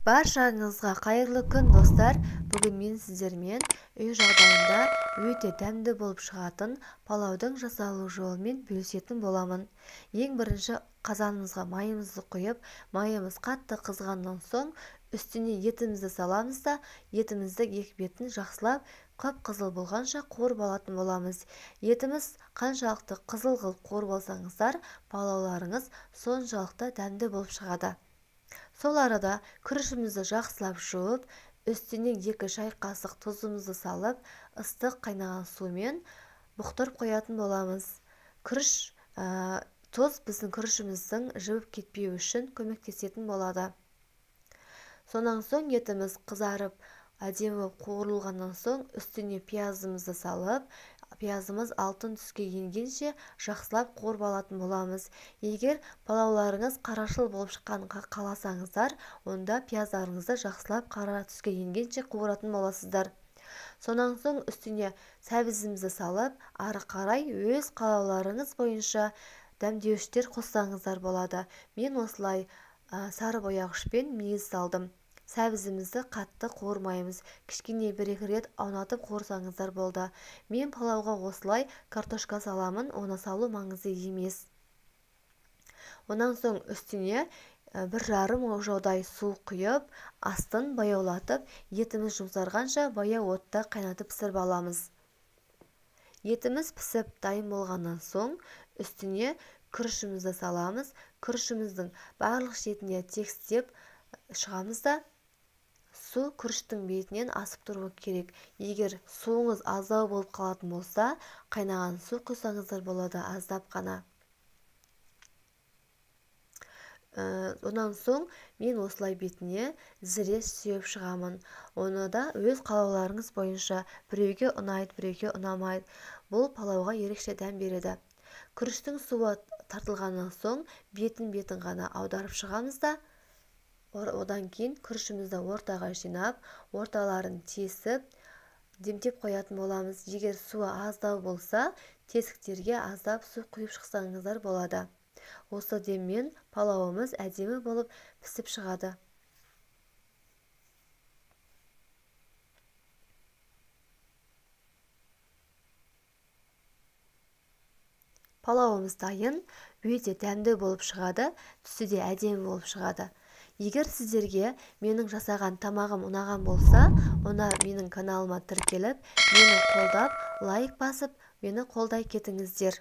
Баршаңызға қайырлы күн, достар. Бүгін мен сіздермен үй жағдайында өте дәмді болып шығатын палаудың жасалу жолымен бөлісетін боламын. Ең бірінші қазанымызға майымызды құйып, майымыз қатты қызғаннан соң үстіне етімізді саламыз да, етімізді екі бетін жақсылап қып-қызыл болғанша қуырып алатын боламыз. Етіміз қаншалықты қызыл қылып қуырып алсаңыздар, палауларыңыз соншалықты дәмді болып шығады. Сол арада күрішімізді жақсылап жуып, үстіне 2 шай қасық тұзымызды салып, ыстық қайнаған сумен бұқтырып қоятын боламыз. Күріш, тұз біздің күрішіміздің жібіп кетпеуі үшін көмектесетін болады. Сонан соң етіміз қызарып, әдемі болып қуырылғаннан соң үстіне пиязымызды салып, пиязымыз алтын түске енгенше жақсылап қуырып алатын боламыз. Егер палауларыңыз қарашыл болып шыққанын қаласаңыздар, онда пияздарыңызды жақсылап қара түске енгенше қуыратын боласыздар. Сонан соң үстіне сәбізімізді салып, ары қарай өз қалауларыңыз бойынша дәмдеуіштер қоссаңыздар болады. Мен осылай сары бояғышпен мейіз салдым. Сәбізімізді қатты қуырмаймыз. Кішкене бір-екі рет аунатып қуырсаңыздар болды. Мен палауға осылай картошка саламын, оны салу маңызды емес. Онан соң үстіне 1,5 ожаудай су құйып, астын баяулатып, етіміз жұмсарғанша баяу отта қайнатып пісіріп аламыз. Етіміз пісіп дайын болғаннан соң үстіне күрішімізді саламыз. Күрішіміздің барлық шетіне тегістеп шығамыз да, су күріштің бетінен асып тұруы керек. Егер суыңыз аздау болып қалатын болса, қайнаған су құйсаңыздар болады, аздап қана. Онан соң мен осылай бетіне зіре сеуіп шығамын. Оны да өз қалауларыңыз бойынша, біреуге ұнайды, біреуге ұнамайды. Бұл палауға ерекше дәм береді. Күріштің суы тартылғаннан соң бетін-бетін ғана аударып шығамыз да, одан кейін күрішімізді ортаға жинап, орталарын тесіп, демдеп қоятын боламыз. Егер суы аздау болса, тесіктерге аздап су құйып шықсаңыздар болады. Осы деммен палауымыз әдемі болып пісіп шығады. Палауымыз дайын, өте дәмді болып шығады, түсі де әдемі болып шығады. Егер сіздерге менің жасаған тамағым ұнаған болса, онда менің каналыма тіркеліп, мені қолдап, лайк басып, мені қолдай кетіңіздер.